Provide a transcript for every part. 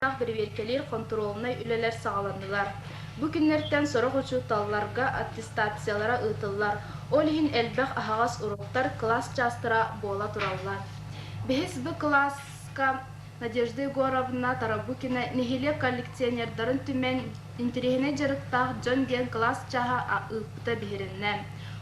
Бэрэбиэркэлиир хонтуруолунай үлэлэр саҕаланнылар. Бу күннэртэн сорох учууталларга аттестациялара ыытыллар, ол иһин элбэх аһаҕас уруоктар, кылаас чаастара буола тураллар. Бэһис Б кылааска Надежда Егоровна Тарабукина нэһилиэк коллекционердарын түмэн интэриэһинэй дьарыктаах дьон диэн кылаас чааһа ыыппыта биһирэннэ.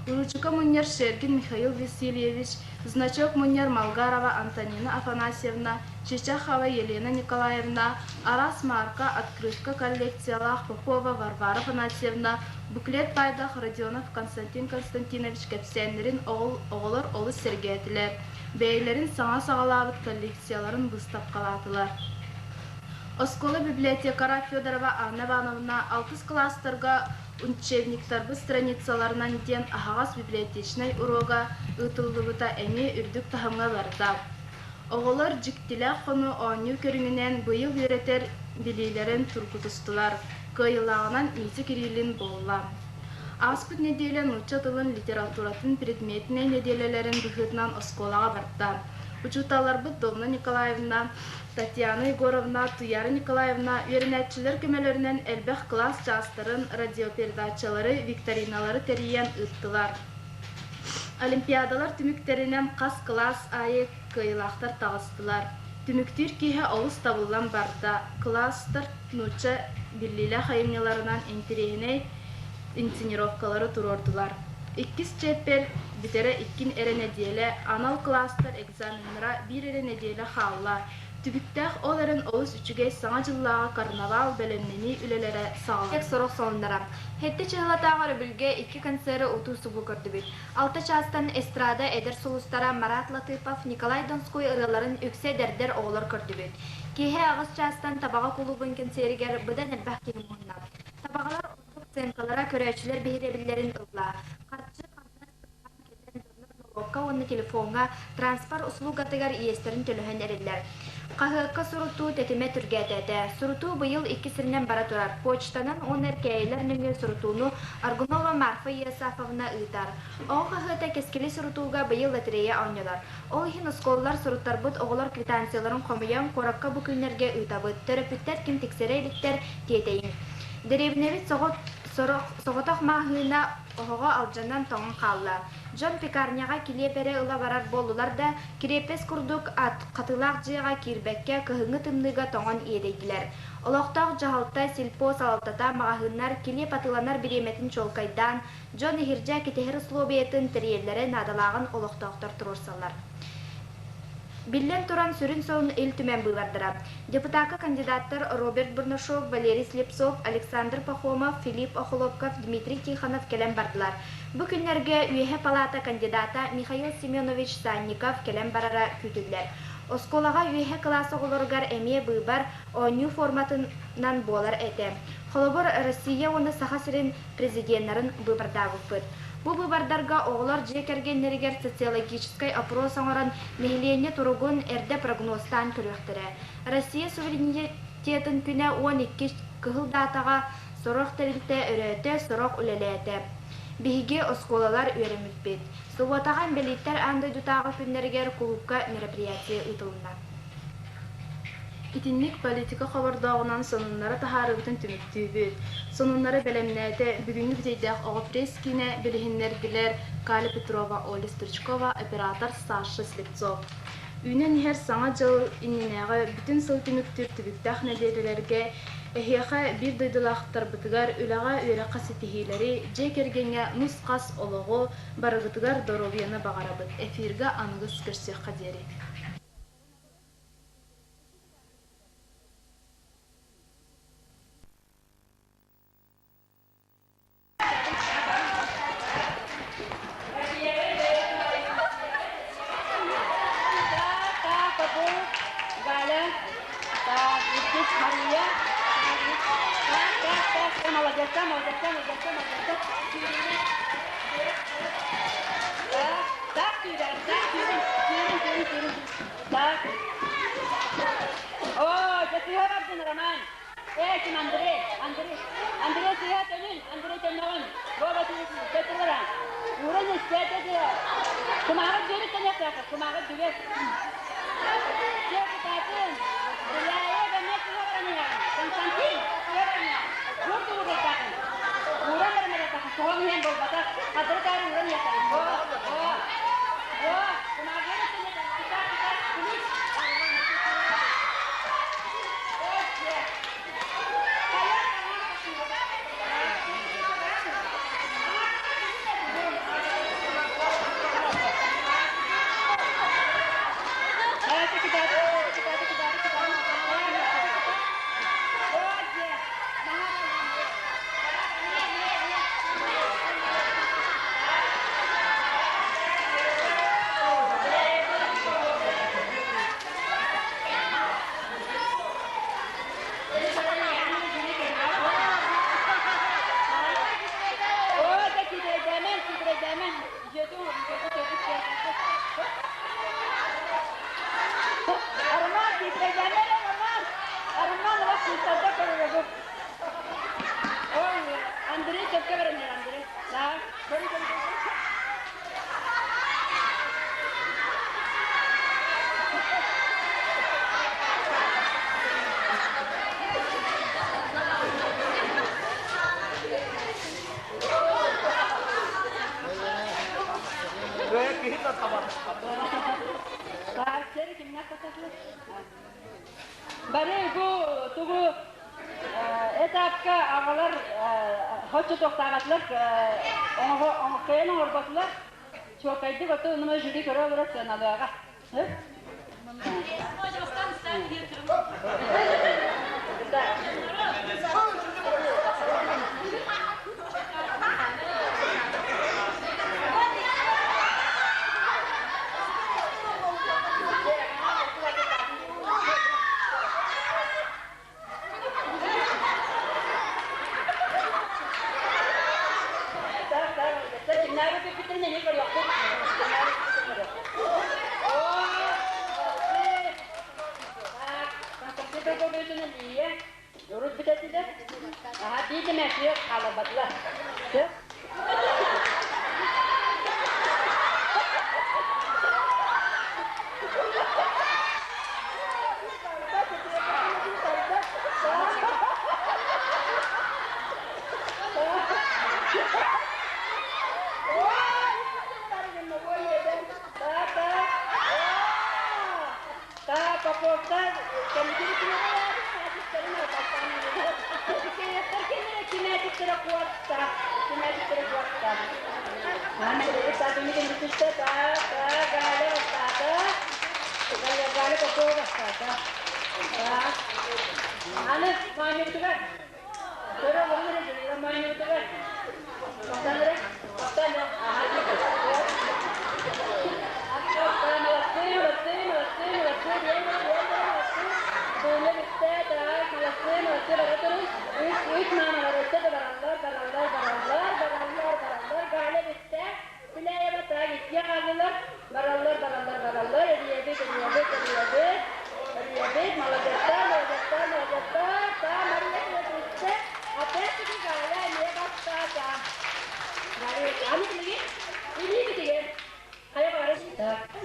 Уруучука мунньар Шергин Михаил Васильевич, значок мунньар Малгарова Антонина Афанасьевна, Чичахова Елена Николаевна, араас маарка, открытка коллекциялаах Попова Варвара Афанасьевна, буклет паайдаах Родионов Константин Константинович кэпсээннэрин оҕолор олус сэргээтилэр, бэйэлэрин саҥа саҕалаабыт коллекцияларын быыстапкалаатылар. Оскуола библиотекара Федорова Анна Ивановна алтыс кылаастарга учебниктарбыт страницаларынан диэн аһаҕас библиотечнай уруога ыытыллыбыта эмиэ үрдүк таһымҥа барда. Оҕолор дьиктилээх хону оонньуу көрүҥүнэн быйыл үөрэтэр билиилэрин тургутустулар, кыайыылааҕынан Митя Кириллин буолла. Ааспыт нэдиэлэ нуучча тылын литературатын предметнэй нэдиэлэлэрин быһыытынан оскуолаҕа барда. Учууталларбыт Домна Николаевна, Татьяна Егоровна, Туяра Николаевна үөрэнээччилэр көмөлөрүнэн элбэх кылаас чаастарын, радиопередачалары, викториналары тэрийэн ыыттылар. Олимпиадалар түмүктэринэн хас кылаас аайы кыайыылаахтар таҕыстылар. Түмүктүүр киэһэ олус табыллан барда. Кылаастар нуучча биллиилээх айымньыларынан интэриэһинэй инсценировкалары туруордулар. Иккис чиэппэр бүтэрэ иккин эрэ нэдиэлэ, анал кылаастар экзаменнара биир эрэ нэдиэлэ хаалла. Түбүктээх ол эрэн олус үчүгэй Саҥа дьыллааҕы карнавал бэлэмнэнии үлэлэрэ Тек саҕаланна. сорох сонуннара. Сэттэ чыһылатааҕы өрөбүлгэ икки концеры утуу-субуу көрдүбүт. Алта чаастан эстрада эдэр сулустара Марат Латыпов, Николай Донской ырыаларын үксэ эдэрдэр оҕолор көрдүбүт. Киэһэ аҕыс чаастан Табаҕа кулуубун кэнсиэригэр быдан элбэх киһи муһунна. Табаҕалар ордук сценкалара көрөөччүлэр биһирэбиллэрин ылла. Харчы хамнас сыллаан кэлэн дьоннор нолуокка уонна телефоҥҥа транспорт услугатыгар иэстэрин төлөһөн эрэллэр. Хаһыакка сурутуу тэтимэ түргээтээтэ. Сурутуу быйыл икки сиринэн бара турар. Почтанан уонна эркээйилэр нөҥүө сурутууну Аргунова Марфа Иосафовна ыытар. Оҕо хаһыата Кэскили сурутууга быйыл лотерея оонньонор. Ол иһин оскуолалар суруттарбыт оҕолор квитанцияларын хомуйан куоракка бу күннэргэ ыытабыт. Төрөппүттэр ким тиксэрэ иликтэр, тиэтэйиҥ. Дэриэбинэбит сорох соҕотох маҕаһыына оһоҕо алдьанан тоҥон хаалла. Дьон пекарняҕа килиэп эрэ ыла барар буоллулар да, кириэппэс курдук ат хатыылаах дьиэҕэ киирбэккэ кыһыҥҥы тымныыга тоҥон иэдэйдилэр. Олохтоох дьаһалта, сельпо салалтата, маҕаһыыннар килиэп атыыланар бириэмэтин чуолкайдаан, дьон иһирдьэ кэтэһэр услуобуйатын тэрийэллэрэ наадалааҕын олохтоохтор туруорсаллар. Биллэн туран, сүрүн сонун Ил Түмэн быыбардара. Депутакка кандидаттар Роберт Бурнашов, Валерий Слепцов, Александр Пахомов, Филипп Охлопков, Дмитрий Тихонов кэлэн бардылар. Бу күннэргэ Үөһэ палата кандидата Михаил Семенович Санников кэлэн барара күүтүллэр. Оскуолаҕа үөһэ кылаас оҕолоругар эмиэ быыбар оонньуу форматынан буолар этэ. Холобур, Россия уонна Саха сирин президеннарын быыбардаабыппыт. Бу быыбардарга оҕолор дьиэ кэргэннэригэр социологическай опрос оҥорон, нэһилиэнньэ туругун эрдэ прогнозтаан көрүөхтэрэ. Россия суверенитетын күнэ 12 кыһыл даатаҕа сорох тэрилтэ өрөөтө, сорох үлэлээтэ. Биһиги оскуолалар үөрэммиппит. Субуотаҕа инбэлииттэр аан дойдутааҕы күннэригэр кулуупка мероприятие ыытылынна. Итинник политика хобордооҕунан сонуннары таһаарыыбытын түмүктүүбүт. Сонуннары бэлэмнээтэ бүгүҥҥү бүтэйдээх оҕо пресс-киинэ билиһиннэрдилэр Каля Петрова, Оля Стручкова, оператор Саша Слепцов. Үүнэн иһэр Саҥа дьыл иннинээҕи бүтүн сыл түмүктүүр түбүктээх нэдиэлэлэргэ эһиэхэ биир дойдулаахтарбытыгар үлэҕэ, үөрэххэ ситиһиилэри, дьиэ кэргэҥҥэ нус-хас олоҕу, барыгытыгар доруобуйаны баҕарабыт. Эфиргэ аныгыс көрсүөххэ диэри. Галя, так, здесь Мария. Так, так, так, молодец, молодец, молодец, молодец. Так, так, киирэн, так, киирэн, киирэн, киирэн, киирэн. Так. О, дьэ сыһа бардын, Роман. Ээ, ким Андрей, Андрей, Андрей сыһа төнүн, Андрей төннөҕүн. Вова сыһа Уран истээтэ сыһа. Кумааҕы дүөрү төнүөхтээх, кумааҕы дүгэр. Чэ, кытаатын. Беляева, эмиэ сыһа баран иһэр. Ой, Андрей сөпкө баран Андрей. Да, көрү көрү көрү. Бары бу тугу этапка аҕалар хоччу тохтаабатылар, кыайан оҥорботулар, чуолкайдык ото ынама жюри көрө олорор сыаналыаҕа. Урут бүтэтилэр. Аха, биир да хааларбатылар.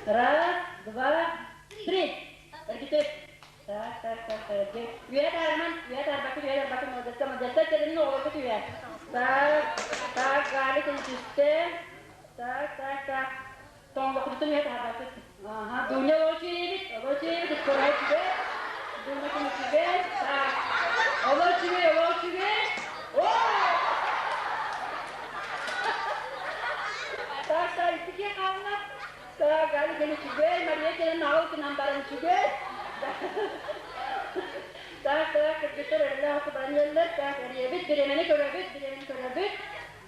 Раз, два, три. Так, так, так, так. Үйәт арман, үйәт арбакы, үйәт арбакы, молодецта, молодецта, терінің оғылы түйе. Так, так, гали күнчүсте. Так, так, так. Тоңлоқутун үйәт арбакы. Ага, дуня лочибит, лочибит, скорай тебе. Дуня күнчүбе. Так. Олочибе, олочибе. О! Так, так, итике қалына. Так, гали күнчүбе, Мария келен ағыл күнан баран чүбе. Так, так, кыргыттар эрэлээх баранньаллар, так, эрийэбит, бириэмэни көрөбүт, бириэмэни көрөбүт.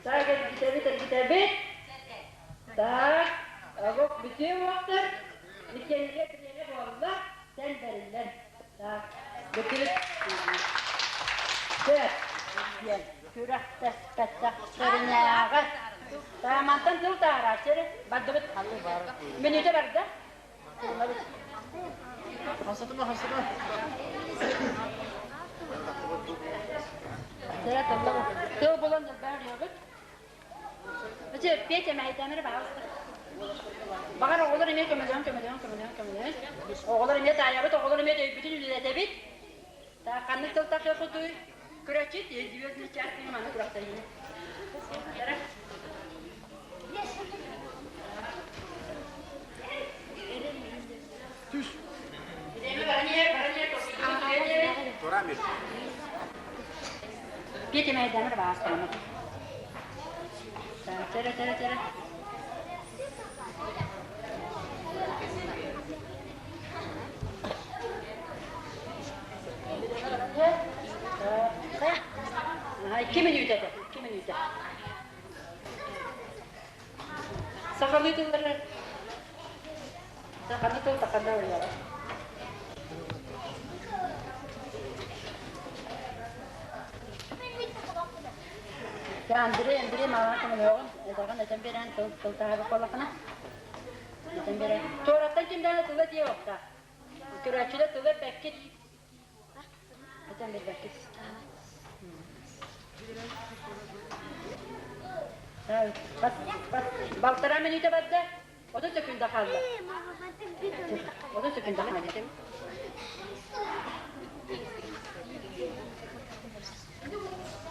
Так, эргитэбит, эргитэбит. Так, огок бүтүө уохтар, иккиэннэргэ бириэмэ буолла, тэн бэриллэр. Так, бүтүбүт. Сөп, диэн күрэхтэспэтэхтэринээҕи. Мантан тыл таарааччы бардыбыт. Мүнүүтэ барда. Хамсатыма, хамсатыма. Тыл булан баар йогут. Петя мәһитәмер баҕаста. Багар оҕолор эмиэ көмөлөөн көмөлөөн көмөлөөн көмөлөөн. Оҕолор эмиэ таайабыт, оҕолор эмиэ өйбүтүн үлэлэтэбит. Та ханнык тыл тахыахытуй? Көрөччүт, звездный час маны күрэхтэһиини. Түс. Петя мәһитәмер баҕаста. Тере тере тере. 2 минут это, 2 минут. Сахалыы тыллары сахалыы тыл таханда ылыаҕа. Андрей, Андрей, мала көмөлөҕүн, этаҕын этэн берен тыл тыл таһабы коллахына. Этэн берен. Туораттан кимдәне тылы тиэ охта. Көрөөччүлэр тылы бэккит. Этэн бербэккит. Балтараа мүнүүтэ барда. 30 секунда хаалла. 30 секунда хаалла.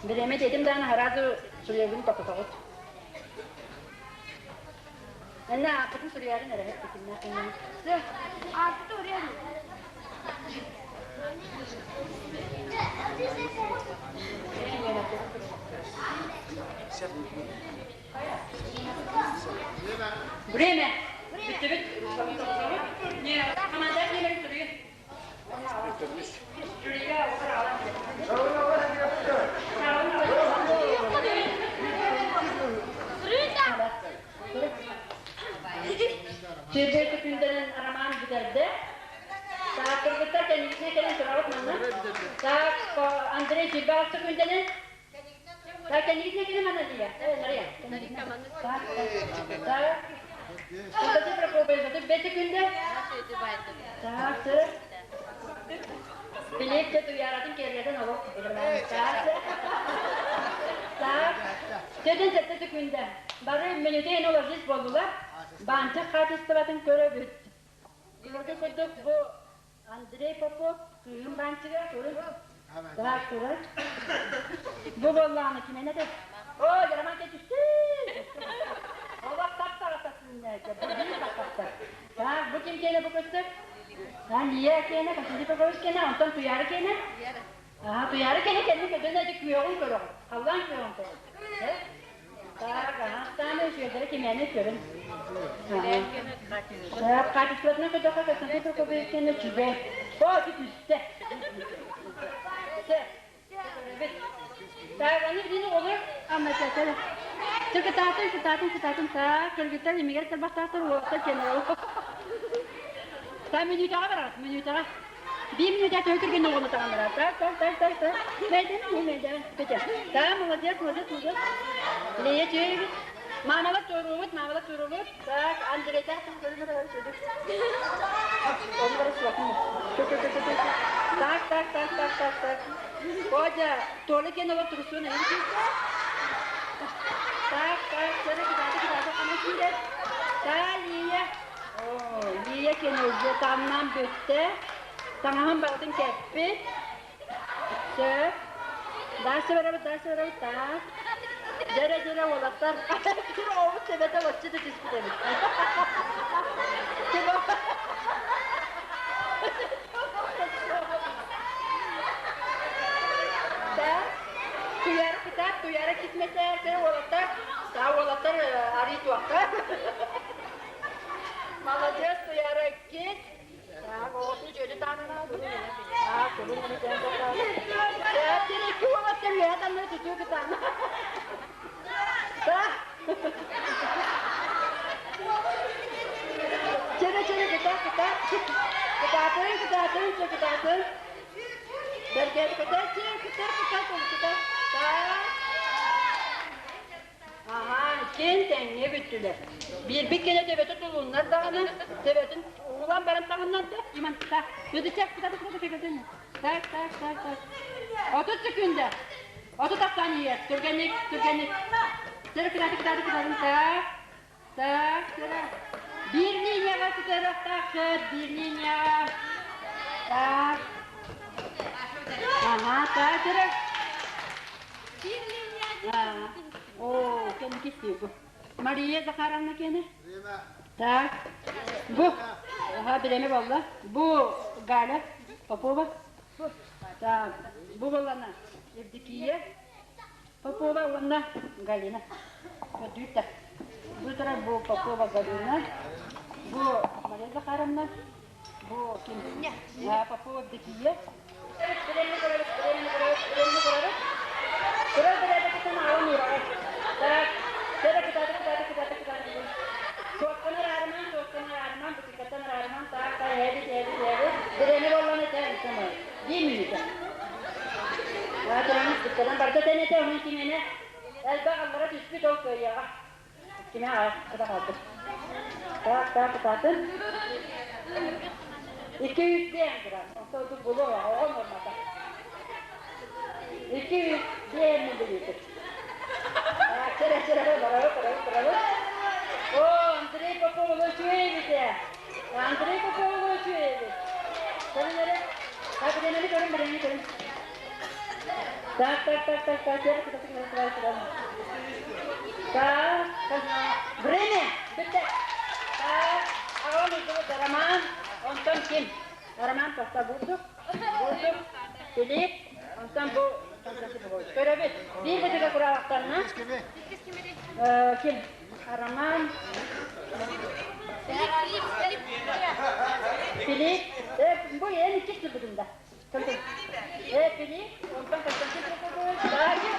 Бириэмэ дедим даана хараазы суруйабын токотоҕут. Энне ааппытын суруйарын эрэ кимнээх кимнээх. Ааппыты уруйан. Время. Бүттүбүт. Команда нөмерин суруйун. Сүүрбэ күндэнэн роман бүтэрдэ. Так, кыргыттар кэнникинэ кэлэн турабыт манна. Так, Андрей сүүрбэ алта күндэнэн. Так, кэнникинэ кэлэн манна дия. Нария. Так, так. Константин Прокопьевич, бэти күндэ. Так, сыр. Билиэп дьэ туйааратын киэргэтэн олох так. Так. Сөтөн сэттэ күндэ. Бары мүнүүтэ уложись буоллулар. Баанчык хаачыстыбатын көрөбүт. Күлүргү курдук бу Андрей Попов кыыһым баанчыга турун. Так, турар. Бу буоллаҕына кимэн этэ? О, Роман түстүү! Олох таптаҕатасыннээчэ, бу биир таптар. Так, бу ким киэнэ бу көстөр? А, Лия киэнэ, Константин Прокопьевич киэнэ, онтон Туйаара киэнэ? Аа, Туйаара киэнэ кэнни көтөн эти күөҕүн көрөҕүн, халлаан күөҕүн көрөҕүн. Так, аһаахтаан үчүгэйдэрэ кимээни көрүн. Так, хаачыстыбатынан көрдөххө Константин Прокопьевич киэнэ үчүгэй. О, ити түстэ. Так, аны билини олор аммачатар. Кытаатын, кытаатын, кытаатын, так, кыргыттар имигэр тарбахтаахтар уолаттар киэнэ. Та мүнүүтэҕэ бараҕыт, мүнүүтэҕэ. Биир мүнүүтэ төһө түргэн оҕону таҥалара. Так, так, так, так, так. Мэйдэн, мэйдэн. Петя. Так, молодец, молодец, молодец. Лея чүөйбүт. Маамалар туоруубут, маамалар туоруубут. Так, Андрейдаах там көрүнэр чөдүк. Так, так, так, так, так, так. Оля, Толя киэн олор турусуон эйин Так, так, сэрэ кытааты кытааты хана киирэр. Та, Лия. Оо, Лия киэн уже тамнан бүттэ. Таҥаһын барытын кэппит. Сөп. Дальше барабыт, дальше барабыт, так. Дьэрэ, дьэрэ, уолаттар. Оҕобут төбөтө боччу да түспүт эбит. Так. Туйара кытаат, туйара кисмэтэ, уолаттар. Та уолаттар арыы туохта. Молодец, Туйара, кис. Так, оҕотун дьүөдү таанана А, кулун Тири уолаттар үөһэ таннары түтүү кытаана. Так. Чэрэ чэрэ кытаат кытаат. Кытаатын кытаатын чэ кытаатын. Бэргэт кытаат чэ кытаат кытаат кытаат. Так. Аһаа, иккиэн тэҥҥэ бүттүлэр. Биирбит кэлэ төбөтө тулуннар даҕаны, төбөтүн уулан баран таҥыннар да, Иман, так, так, так, так, так, так. 30 секунда. 30 ахсаан иһэр. Түргэнник, түргэнник. Сэрэ кытааты, кытааты, кытаатын, так, так, сэрэ. Биир линияҕа сытыарахтааххыт, биир линияҕа. Так. Ага, так, сэрэ. Биир линия. Оо, кэнники бу. Мария Захаровна киэнэ? Так. Бу. Аха, бирэми болла. Бу Галя Попова. Так, бу боллана Евдокия Попова уонна Галина. Көрдүүр Бу турар бу Попова Галина. Бу Мария Захаровна. Бу ким? Попова Евдокия. Бирэми көрөбүт, бирэми көрөбүт, бирэми көрөбүт. Көрөр бэрээдэкиттэн аалан уураҕын. Так, кэрэ кытааты, кытааты, кытааты, кытааты. Суокканар аарымаан, суокканар аарымаан, бутикаттан аарымаан, так, так, эбит, эбит, эбит. Бирэми боллан этэ, сэмэ. Биир мүнүүтэ. Аатыран, кыттанан барда тэнэтэ, онон кимиэнэ элбэх аллара түспүт ол кыайыаҕа. Кимэ аҕа хаалбыт. Так, так, кытаатын. 200 дээн турар. Онто булуо, оҕо нормата. 2, 3, 1 миллилитр. Чere, чere, барабы, барабы, барабы. О, Андрей Попов үчүгэй эбит ээ. Андрей Попов үчүгэй эбит. Көрүн эрэ. Так, бириэмэни көрүн, бириэмэни көрүн. Так, так, так, так, так, так, так, так, так, так. Так, так. Время! Бүттэ. Так, аҕам ыйдыбыт Роман, онтон ким? Роман тоқта бурдук, бурдук, Филипп, онтон бу көрөбүт. Биир бытыга кураабактарына. Ким? Роман. Филипп. Бу эн иккис турбутунда. Филипп, онтон Константин Прокопович. Да, ким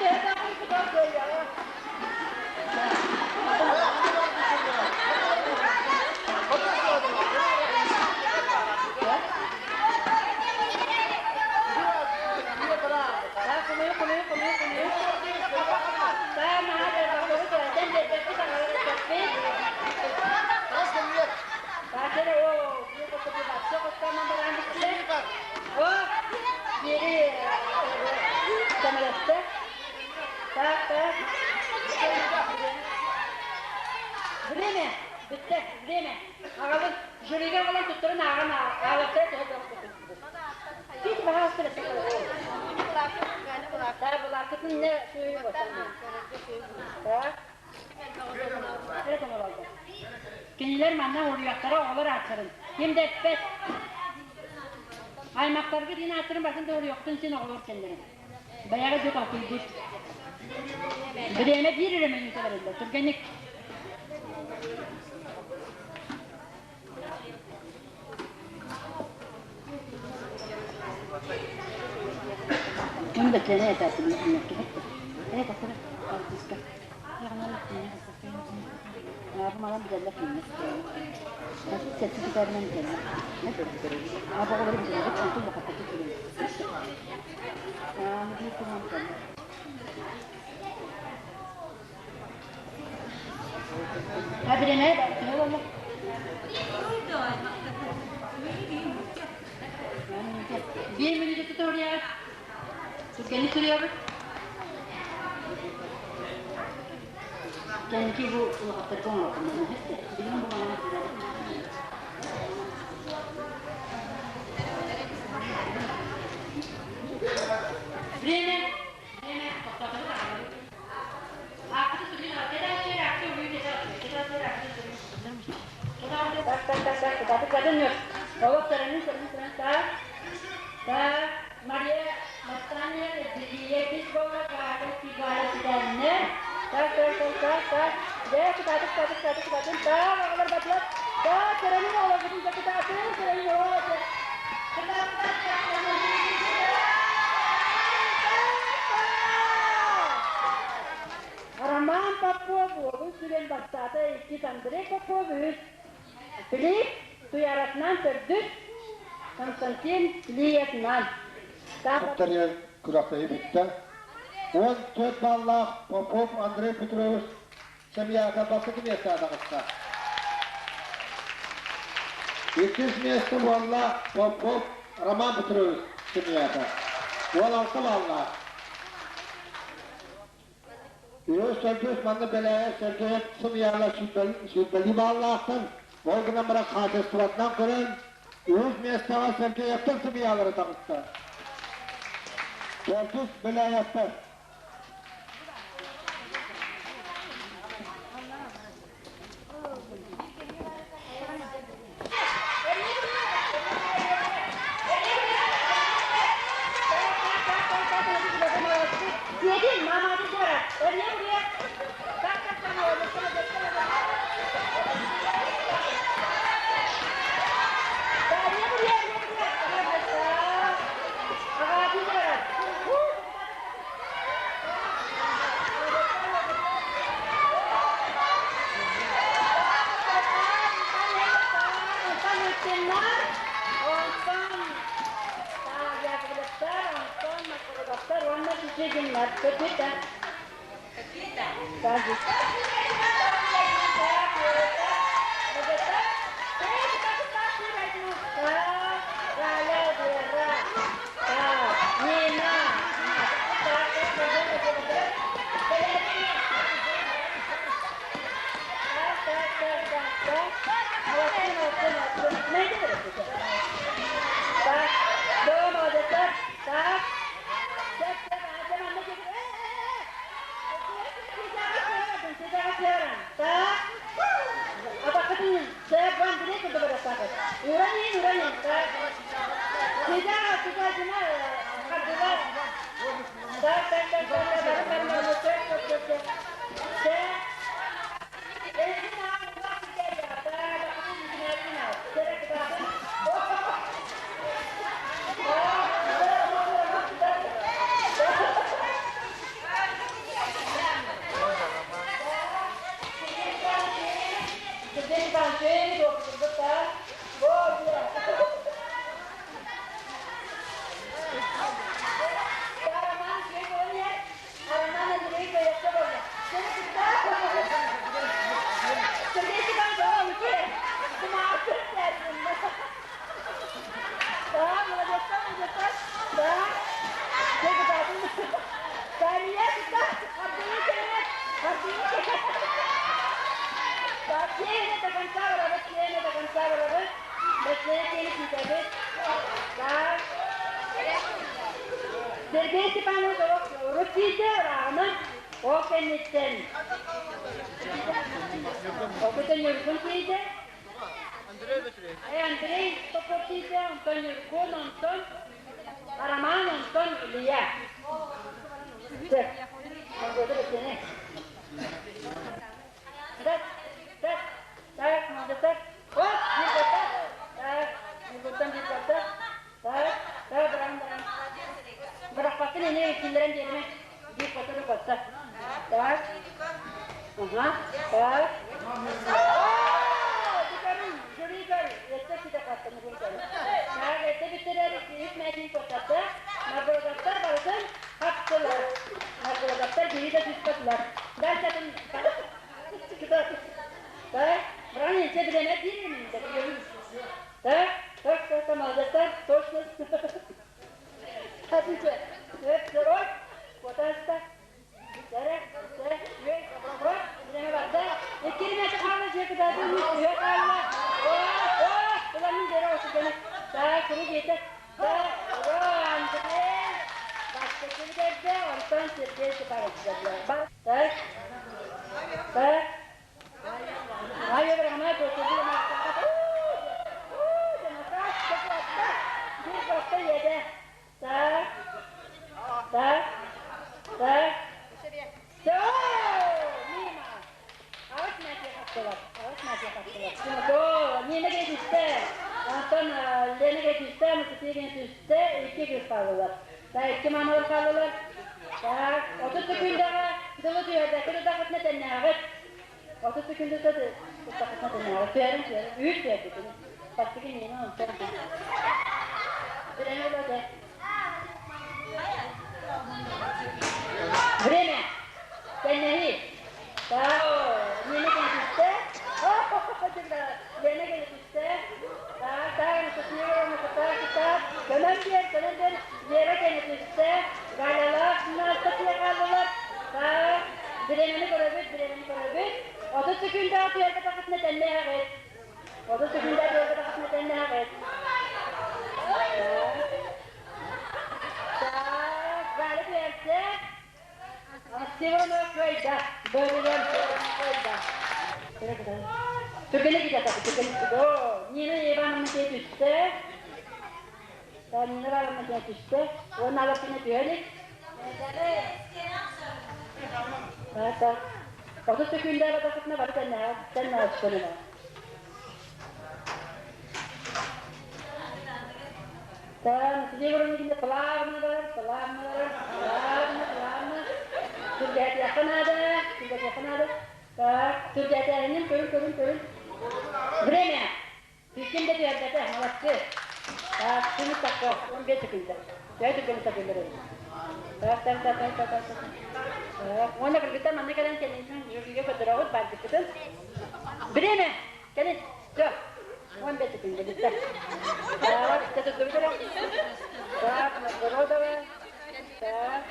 Время! Бүттэ, время! Аҕабыт жюрига аҕалан туттарын ааҕан аалаттара төһө Кит баһаастара Та булаакытын не сүйү ботан. Так. Кинилэр манна уруйахтара оҕолор ааттарын. Ким да эппэт. Аймактарга дин ааттарын батын да уруйахтын син оҕолор кэллэрин. Баяғы жок акуйбут. Биреме биир эрэ минута барылла. Түргэнник. Ким да кене этәтин э тасара артистка. Аабы малан билэллэр кинилэр. Сэтти тутарынан билэллэр. Аабы оҕолору билэллэр, онтун бакаттачы билэллэр. Аа, биир куман билэллэр. А биреме төһө болла? Биир минута туторуяҕыт. Түргэнник суруйабыт. Кэнники бу улахаттарга оҥордум. Билигин бу манан Время. Время. Тоқтатыбыт ағалар. Ақыты сүрген Так, так, так, так, так, так, Олох сараны, сараны, сараны, так. Так, Мария, Матания, Дия, Кисбола, Гара, Кигара, Сиданне. Так, так, так, так, так. Де, кытатык, кытатык, кытатык, кытатык. Так, ағалар батылар. Так, сараны, олох, бүтін кытатык, сараны, олох. Кытатык, Роман Попов, уолун сүрен бастаата, иккис Андрей Попов, үс Филипп Туяратынан төрдүс Константин Лиевнан. Таптарыйар күрэхтэһии бүттэ. 14 баллаах Попов Андрей Петрович семьяга бастакы миэстэ таҕыста. Иккис миэстэ буолла Попов Роман Петрович семьята. 16 баллаах. Үһүс төрдүс манна Бэлээйэ Сергеев семьяла сүүрбэлии баллаахтар. Ол гынан баран хаачыстыбатынан көрөн үһүс миэстэҕэ Сергеевтэр семьялара таҕыста. Төрдүс Бэлээйэптэр. Сиэтин, маматын жара. Өрне бурия. Так, так, так, Өрне бурия, өрне бурия. Ағатын жара. Онтон өттеннар, онтон Яковлевтар, онтон Макародовтар, онна Чичигиннар. Көтүтэ. Так, так, так, так, так, так, так, так, так, так, так, так. Сергей Степанович урут тиийдэ ырааҕынан ол кэнниттэн Окутан Ньургун тиийдэ. Андрей Петрович. Андрей Попов тиийдэ, онтон Ньургун, онтон Роман, онтон Илья. Сөп. Так, так, так, молодец. Оп, так, Ньургунтан биир Так, так, быран, быран. Бырахпаккын эмиэ киллэрэн биэримэ. Биир хоту хотто. Так. Ага. Так. Так, это биттер үс мәтин котатта. Маргородаттар барытын хаптылар. Маргородаттар бири да түспөтүлөр. Дальше Так, бран инче билеме бир Так, так, так, молодецтар, точно. Хатынчы. Өп, ой, котаста. Дәрә, дәрә, үе, ой, билеме барда. Эккири хаалы же кыдады, үе хаалы. О, о, буланын дәрә осы гene. Так, куру бете. Так, о, Андрей. Башка кимдерде, Антон Сергей Степанович. Так, так. Ай, бирама, көтүрдү, Так, так, так. Все, мимо. Аҕыс мэтиэ хаптылар, аҕыс мэтиэ хаптылар. Нина түстэ, Антон Лена түстэ, Мусатиген түстэ, икки кыз хааллылар. Так, икки мамалар хааллылар. Так, 30 секундаҕа дылы түһэрдэ, кыры дахытна тэннээҕит. 30 секунда дахытна тэннээҕит. Түһэрин түһэрин, үс түһэрдэ. Бастыгы Нина, Антон. Время болды. Время. Тэннэһи. Так, Нина түстэ. Лена түстэ. Так, так, так, так. Көнөн бер, көнөн бер. Вера түстэ. Галялар, настатия қалдылар. Так, биремени көрөбүт, биремени көрөбүт. 30 секунда түһэрбэ тахытна тэннэһэҕит. 30 секунда түһэрбэ тахытна тэннэһэҕит. Так, Галя түһэрсэ. Сивоно койда. Бөрүлөр койда. Түргеле китә түргеле. О, Нина Ивановна түстэ. Нина Ивановна түстэ. Он алып түһэлик. Так, так. 30 секунда батахытна бар тэннэ, тэннэ өскөнө. Так, сидегорны кине плавно бар, плавно бар, плавно, плавно. Түргәт якынады, түргәт якынады. Так, түргәт көрүн, көрүн, көрүн. Время. Ким де түһәрдәтә, молодцы. Так, күнү такко, 15 секунда. 5 секунда секунда. Так, так, так, так, так, так. Так, оны кыргыта манна кэлэн кэлин жүргүгө көтөрөгүт бардыкытын. Время. Кэлин. Все. 15 секунда битте. Так, это Так, Новгородова. Так.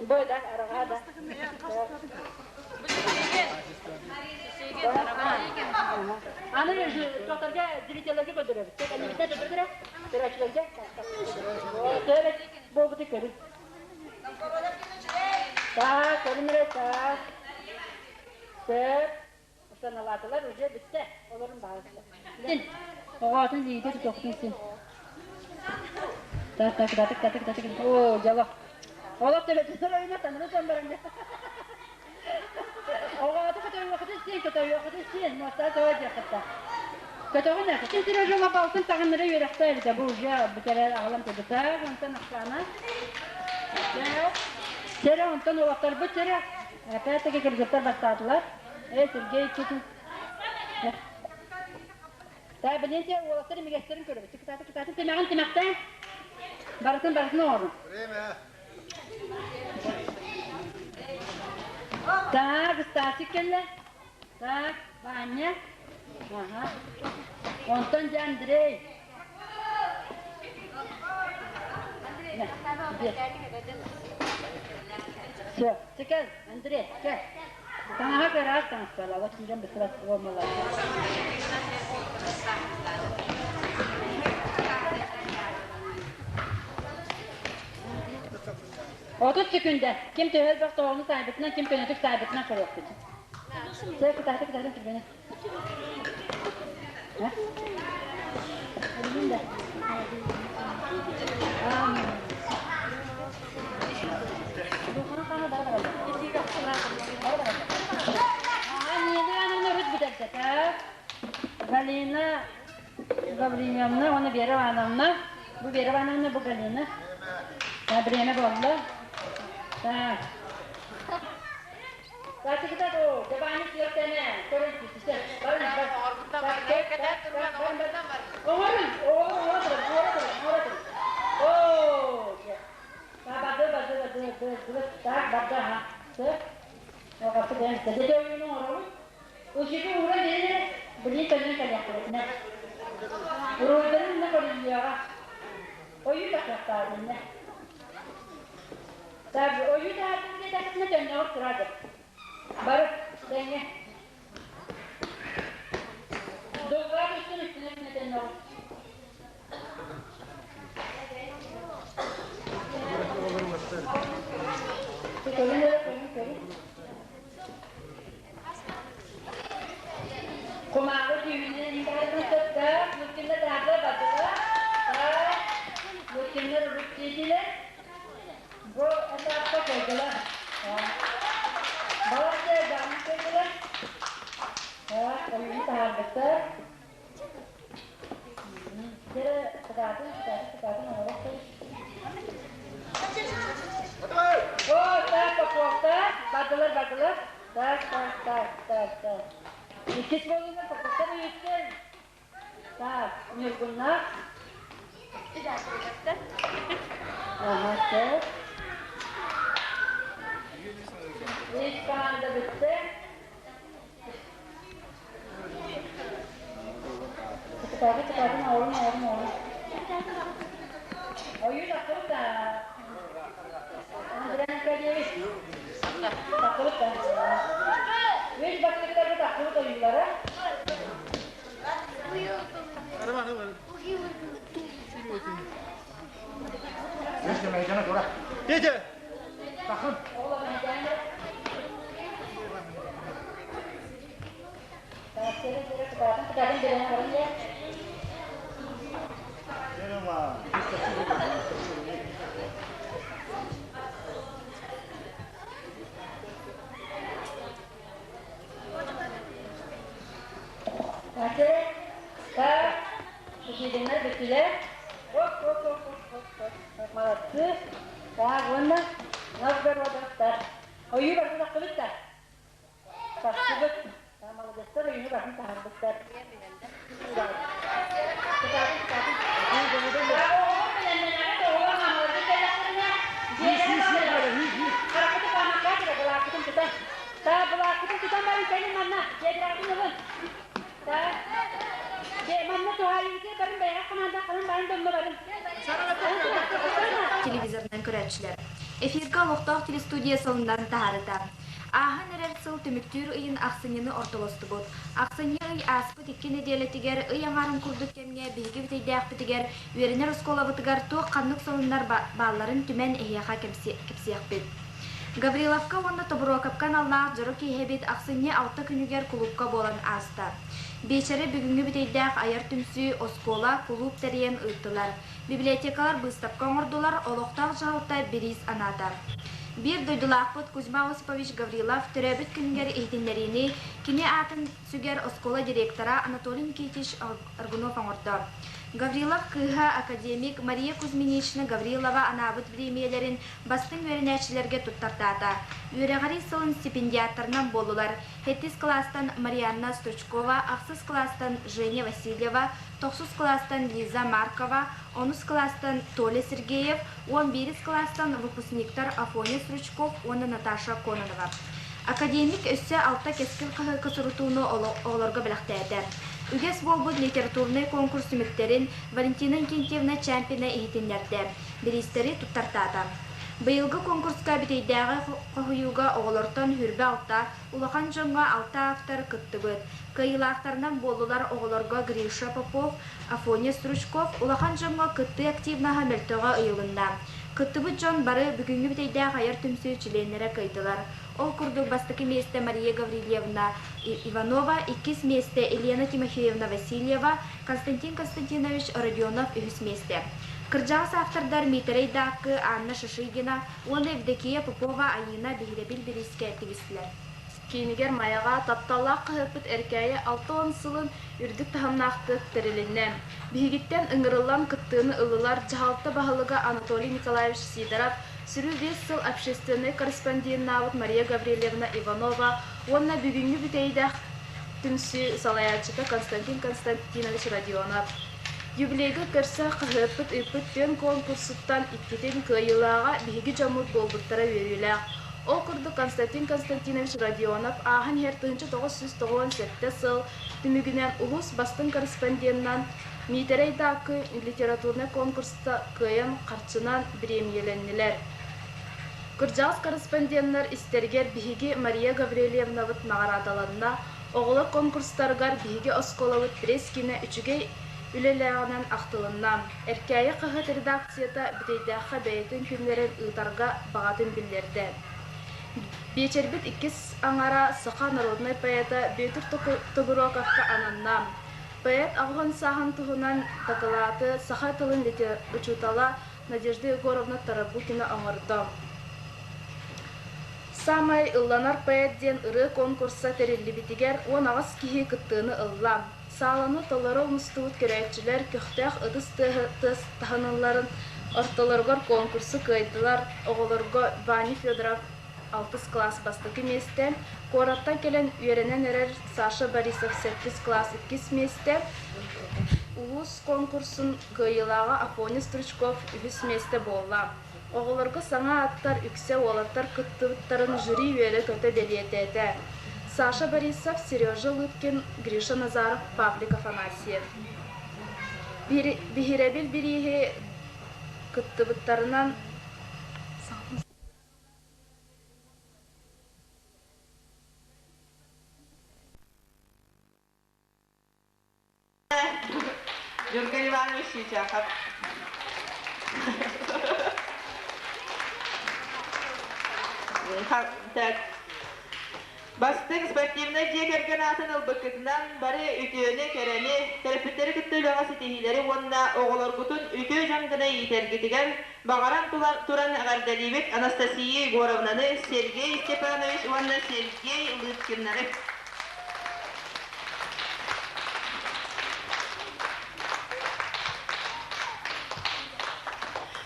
Бойда, арагада. Аны тоқтарға зрительдерге көндіреді. Тек әнебітне төтірдірі, көрәчілерге. Төбет, болбыты көрін. Так, көрінірі, так. Сөп. Саналатылар уже бітті. Олардың бағысы. Оғатын лейді тоқтың сен. Так, так, так, так, так, так. О, жала. Олох төбөтүнэр ойуна таныры дьон баран. Оҕооту көтөйүөххүтүн сиэн, көтөйүөххүтүн сиэн, муостаа тоҕо диэххитэ. Көтөҕүн ээ, кин Сережа балтын таҕыннара үөрэхтэ эбитэ, бу уже бүтэрэр аҕалан турбута, онтон Оксана. Сэрэ, онтон уолаттарбыт сэрэ, опять-таки кыргыттар бастаатылар. Э, Сергей Китин. Та, билин те уолаттар имигэстэрин көрөбүт. Кытааты, кытааты, тимэҕин тимэхтээн. Барытын, барытын оҥорун. Время. Так, Стасик кэллэ. Так, Ваня. Ага. Онтон дьэ Андрей. Все, кэл, Андрей, кэл. Таҥаһа кыраас таҥастаалаба киирэн быстыбат буолмалар. 30 секүндэ. Ким төһө элбэх тоҕону саайбытынан, ким көнөтүк саайбытынан көрүөхпүт. Сэ, кытааты, кытаатын түргэнэ. Галина Гаврильевна уонна Вера Ивановна. Бу Вера Ивановна, бу Галина. Время буолла. Так. Ойуу таһаатын диэтэххитинэ төннөҕүт турар Бары тэҥҥэ. Долгура түстүн үстүнэ үстүнэ төннөҕүт. Көрүн эрэ көрүн көрүн. Кумааҕы түүнүн интарытын сытта, Лукинна таарда бардылар. Так, Лукиннар урут тиийдилэр. Бу этапка кэлдилэр. Балачча элбэҕин көрдүлэр. Ойууну таһаарбыттар. Дьэ, кытаатын, кытаатын, кытаатын оҥорор О, так, Поповтар, бардылар, бардылар. Так, так, так, так, так. Иккис буолуунан Поповтар үһүстэр. Так, Ньургуннаах. Ага, сөп. Үс команда бүттэ. Кытааты, кытаатын, оҕолун, оҕолун, оҕолун. Ойуу тахсыбыт да. Андрей Николаевич. Тахсыбыт да. Үс бастыктарга тахсыбыт ойуулара. Дede! Takın. Так, Шишигиннэр бүттүлэр. Оп, оп, оп, оп, оп, оп. Молодцы. Так, уонна Новгородовтар. Ойуу барытын тахсыбыт да? Тахсыбыт. Молодецтар ойууну барытын таһаарбыттар. Телевизорынан көрөөччүлэр. Эфиргэ олохтоох телестудия сонуннарын таһаарыта. Ааһан эрэр сыл түмүктүүр ыйын ахсынньыны ортолостубут. Ахсынньы ый ааспыт икки нэдиэлэтигэр ый аҥаарын курдук кэмҥэ биһиги бүтэйдээхпитигэр үөрэнэр оскуолабытыгар туох ханнык сонуннар баалларын түмэн эһиэхэ кэпсиэхпит. Гавриловка уонна Тобуруокапка аналлаах дьоро киэһэбит ахсынньы алта күнүгэр кулуупка буолан ааста. Биэчэри бүгүҥҥү бүтэйдээх айар түмсүү, оскуола, кулууп тэрийэн ыыттылар. Библиотекалар быыстапка оҥордулар, олохтоох дьаһалта бириис анаата. Биир дойдулаахпыт Кузьма Осипович Гаврилов төрөөбүт күнүгэр иһитиннэриини кини аатын сүгэр оскуола директора Анатолий Никитич Аргунов оҥордо. Гаврилов кыыһа академик Мария Кузьминична Гаврилова анаабыт бириэмийэлэрин бастыҥ үөрэнээччилэргэ туттартаата. Үөрэҕирии сылын стипендиаттарынан буоллулар Сэттис кылаастан Марианна Стручкова, ахсыс кылаастан Женя Васильева, тохсус кылаастан Лиза Маркова, онус кылаастан Толя Сергеев, 11-ис кылаастан выпускниктар Афоня Стручков уонна Наташа Кононова. Академик өссө алта кэскил хаһыакка сурутууну оҕолорго бэлэхтээтэ. Үгэс буолбут литературнай конкурс түмүктэрин Валентина Инкентьевна Чампина иһитиннэрдэ, бириистэри туттартаата. Быйылгы конкурска Бүтэйдээҕи хоһуйууга оҕолортон хүрбэ алта, улахан дьоҥҥо алта автор кыттыбыт. Кыайыылаахтарынан буоллулар оҕолорго Гриша Попов, Афоня Стручков, улахан дьоҥҥо кыттыы активноһа мөлтөҕө ыйылынна. Кыттыбыт дьон бары бүгүҥҥү Бүтэйдээх айар түмсүү чилиэннэрэ кыайдылар. Ол курдук бастакы миэстэ Мария Гаврильевна Иванова, иккис миэстэ Елена Тимофеевна Васильева, Константин Константинович Родионов үһүс миэстэ. Кырдьаҕас автордар Миитэрэй Дааккы, Анна Шишигина уонна Евдокия Попова-Айыына биһирэбил бириискэ тигистилэр. Киинигэр Майаҕа тапталлаах хаһыаппыт Эркээйи 60 сылын үрдүк таһымнаахтык тэрилиннэ. Биһигиттэн ыҥырыллан кыттыыны ыллылар дьаһалта баһылыга Анатолий Николаевич Сидоров, сүрү биэс сыл общественнай корреспонденнаабыт Мария Гаврильевна Иванова уонна бүгүҥҥү бүтэйдээх түмсүү салайааччыта Константин Константинович Родионов. Юбилейга көрсө хаһыаппыт ыыппыт түөн конкурсуттан иккитин кыайыылааҕа биһиги дьоммут буолбуттара үөрүүлээх. Ол курдук Константин Константинович Родионов ааһан иһэр 1997 сыл түмүгүнэн улуус бастыҥ корреспонденынан Миитэрэй Даакы литературнай конкурска кыайан харчынан бириэмийэлэннилэр. Кырдьаҕас корреспонденнар истэригэр биһиги Мария Гаврильевнабыт наҕараадаланна, оҕолор конкурстарыгар биһиги оскуолабыт пресс-киинэ үчүгэй үлэлээҕинэн ахтылынна. Эркээйи хаһыат редакцията Бүтэйдээххэ бэйэтин күннэрин ыытарга баҕатын биллэрдэ. Биэчэрбит иккис аҥара саха народнай поэта Бүөтүр Тобуруоковка ананна. Поэт аҕыһын сааһын туһунан дакылааты саха тылын учуутала Надежда Егоровна Тарабукина оҥордо. Саамай ылланар поэт диэн ырыа конкурса тэриллибитигэр 18 киһи кыттыыны ылла. Сааланы толору мустубут көрөөччүлэр көхтөөх ытыс тыас таһыналларын ортолоругар конкурсу кыайдылар. Оҕолорго Ваня Федоров алтыс кылаас бастакы миэстэ, куораттан кэлэн үөрэнэн эрэр Саша Борисов сэттис кылаас иккис миэстэ, улуус конкурсун кыайыылааҕа Афоня Стручков үһүс миэстэ буолла. Оҕолорго саҥа ааттар үксэ уолаттар кыттыбыттарын жюри үөрэ-көтө бэлиэтээтэ. Саша Борисов, Сережа Лыткин, Гриша Назаров, Павлик Афанасьев. Биһирэбил бирииһи кыттыбыттарынан Юрген Иванович Чичахов. Так. Бастыҥ спортивнай дьиэ кэргэн аатын ылбыккытынан бары үтүөнү, кэрэни, төрөппүттэри кытта үлэҕэ ситиһиилэри уонна оҕолоргутун үтүө дьон гына иитэргитигэр баҕаран туран эҕэрдэлиибит Анастасия Егоровнаны, Сергей Степанович уонна Сергей Лыткиннары.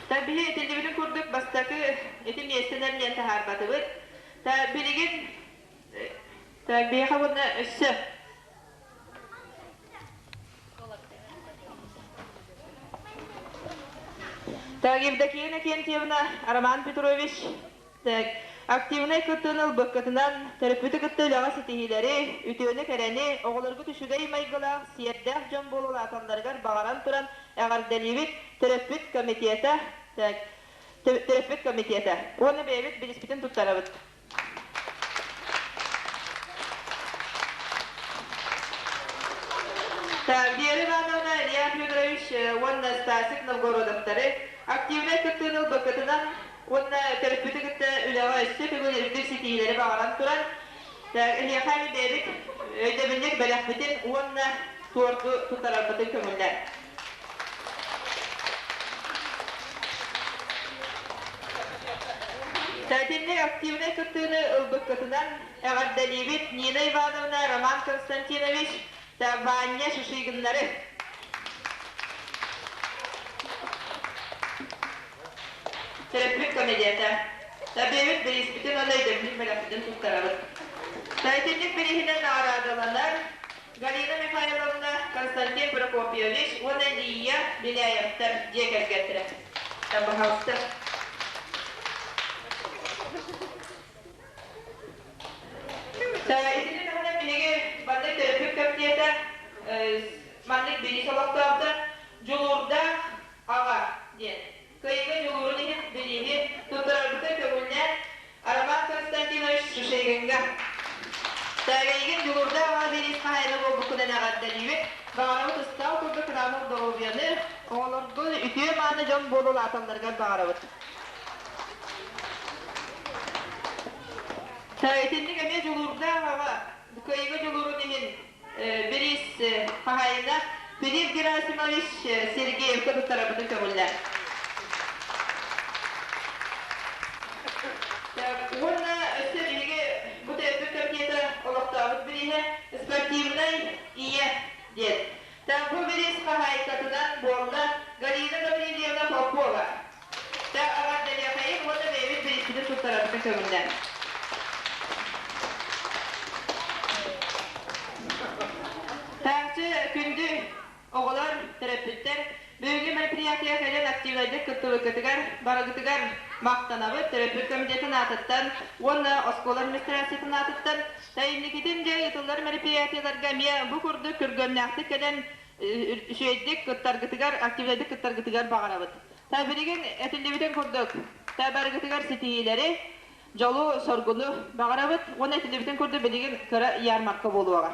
Та биһи этиллибитин курдук бастакы ити миэстэлэр диэн таһаарбатыбыт. Та билигин так биһиэхэ уонна өссө Так, Евдокия Иннокентьевна, Роман Петрович, так, активнай кыттыыны ылбыккытынан, төрөппүтү кытта үлэҕэ ситиһиилэри, үтүөнү-кэрэни, оҕолоргут үчүгэй майгылаах, сиэрдээх дьон буола улааталларыгар баҕаран туран эҕэрдэлиибит төрөппүт комитета, так, төрөппүт комитета уонна бэйэбит билиспитин туттарабыт. Так, Вера Ивановна, Илья Федорович уонна Стасик Новгородовтары активнай кыттыыны ылбыккытынан уонна төрөппүтү кытта үлэҕэ үлэҕэ өссө төгүл үрдүк ситиһиилэри баҕаран туран, эһиэхэ бэйэбит өйдөбүнньүк бэлэхпитин уонна туорду туттарарбытын көҥүллээн. Тэтимник активнай кыттыыны ылбыккытынан эҕэрдэлиибит Нина Ивановна, Роман Константинович, Ваня Шишигиннары. Төрөппүт комедията. Табиэбит бирииспитин уонна өйдөбүнньүк бэлэхпитин туттарабыт. Тэтимник бирииһинэн наҕараадаланар Галина Михайловна, Константин Прокопьевич уонна Лия Беляевтар дьиэ кэргэттэрэ. Пожалуйста. Итини таһынан биһиги маннык төрөппүт кэмитиэтэ маннык бириис олохтообута Дьулуурдаах аҕа диэн кыайыыга дьулуурун иһин бирииһи туттарарбытын көҥүллээн Роман Константинович Шишигиҥҥа Тээгэйигин дьулуурдаах аҕа бириис хаһаайына буолбуккунан эҕэрдэлиибит. Баҕарабыт ыстаал курдук кытаанах доруобуйаны, оҕолоргун үтүө-мааны дьон буола улааталларыгар баҕарабыт. Итинник эмиэ дьулуурдаах аҕа кыайыыга дьулуурун иһин бириис хаһаайына Филипп Герасимович Сергеевка туттарарбытын көҥүллээн. Уонна өссө биһиги бу төрөппүт комитета олохтообут бирииһэ спортивнай ийэ диэн. Бу бириис хаһаайкатынан буолла Галина Гаврильевна Попова. Эҕэрдэлиэхэйин уонна бэйэбит бирииспитин туттарарбытын көҥүллээн. Таахчы күндү оҕолор, төрөппүттэр, бүгүҥҥү мероприятие кэлэн активнайдык кыттыбыккытыгар барыгытыгар махтанабыт төрөппүт комитетын аатыттан уонна оскуола администрациятын аатыттан инникитин дьэ ыытыллар мероприятиеларга эмиэ бу курдук күргүөмнээхтик кэлэн үчүгэйдик кыттаргытыгар, активнайдык кыттаргытыгар баҕарабыт. Та билигин этиллибитин курдук, та барыгытыгар ситиһиилэри, дьолу, соргуну баҕарабыт уонна этиллибитин курдук билигин кыра ярмарка буолуоҕа.